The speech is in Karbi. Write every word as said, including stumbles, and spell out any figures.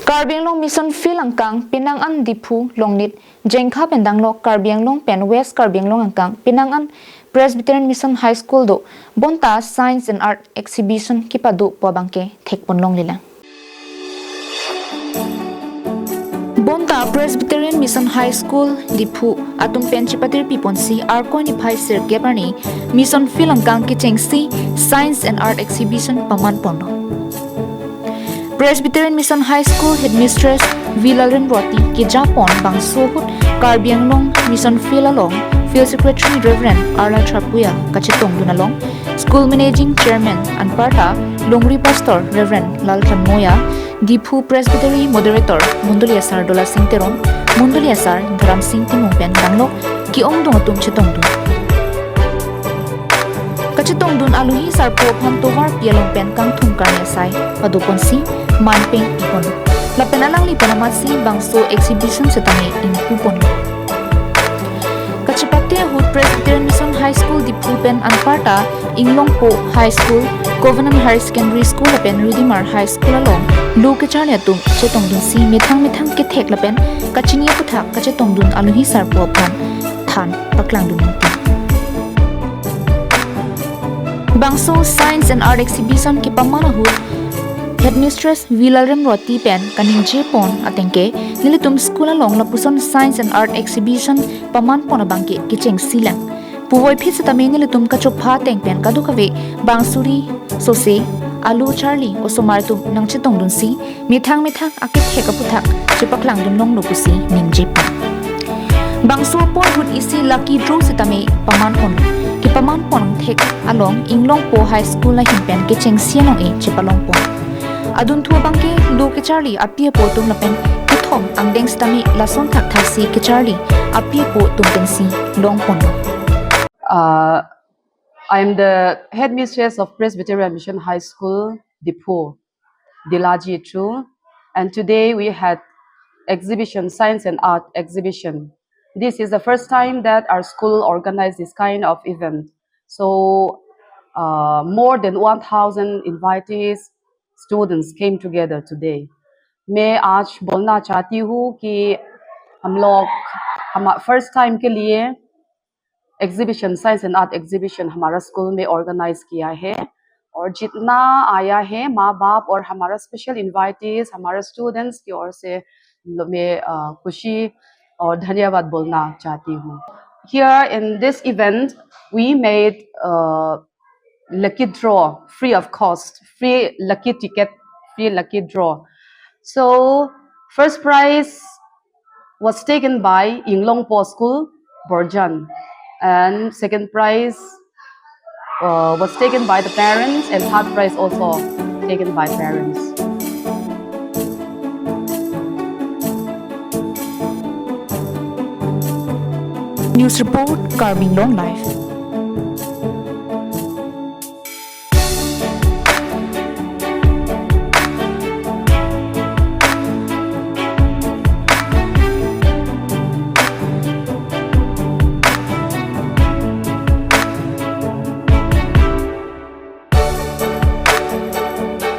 Karbi Anglong Mission Field angkang penang an Diphu Longnit Jengkha pen danglok Karbi Anglong pen West Karbi Anglong angkang penang an Presbyterian Mission High School do bonta Science and Art Exhibition kepado pu abangke thekpon longlelang. Bonta Presbyterian Mission High School Diphu atum pen chepatir piponsi Arkoi niphai sirkep arni Mission Field angkang kechengsi Science and Art Exhibition paman ponlo. Presbyterian Mission High School Headmistress V Lalremroti kejapon bangso ahut Karbi Anglong Mission Field along Field Secretary Reverend R Laltharpuia kachetongdun along School Managing Chairman anparta Longri Pastor Reverend Lalthanmoia, Diphu Presbytery Moderator Mondoli Asar Dolasing Teron, Mondoli Asar Dharamsing Timung pen danglok ke-ongdung atum chetongdun. Kachetongdun alohi sarpo aphan tovar pi along pen kangthum karne asai padoponsi manpeng ipon. Lapen alangli pen amatsi bangso exhibition setame ingpupon. Kachepate ahut Presbyterian Mission High School Diphu pen anparta Inglongpo High School, Covenant Higher Secondary School lapen Redeemer High School along lo kecharli atum chetongdunsi methang methang kethek lapen kachini aputhak kachetongdun alohi sarpo aphan than paklangdun nangji. Bangso Science and Art Exhibition kepaman ahut Headmistress V Lalremroti pen kaningjepon atengke nelitum school along lapuson Science and Art Exhibition pamanpon abangke kechengsilang. Puvoiphit setame nelitum kachopha ateng pen kadokave bang suri, sose, alo charli osomar atum nangchetongdunsi methang methang akethek aputhak chepaklangdun longlo pusi ningjepo. Bangso apor ahut isi lucky draw setame pamanpon. Kepamanpon thek along Inglongpo High School ahin pen kechengsi anong-e chepalongpon. Adunthu abangke lo kecharli api apo atum lapen kethom angdeng setame lason thakthaksi kecharli api apo atum pensi longponlo. Uh, I am the headmistress of Presbyterian Mission High School, Diphu, Dilaji too. And today we had exhibition, science and art exhibition. This is the first time that our school organized this kind of event. So uh, more than one thousand invitees, students came together today. मैं आज बोलना चाहती हूँ कि हम लोग हम first time के लिए exhibition, science and art exhibition हमारा स्कूल में ऑर्गेनाइज किया है। और जितना आया है, माँ बाप और हमारा स्पेशल इनवाइटीज, हमारा स्टूडेंट्स की ओर से मैं अ, खुशी और धन्यवाद बोलना चाहती हूँ। Here in this event, we made uh, lucky draw free of cost, free lucky ticket, free lucky draw. So first prize was taken by Inglongpo School, Borjan, and second prize uh, was taken by the parents, and third prize also taken by parents. News report, Karbi Anglong Live.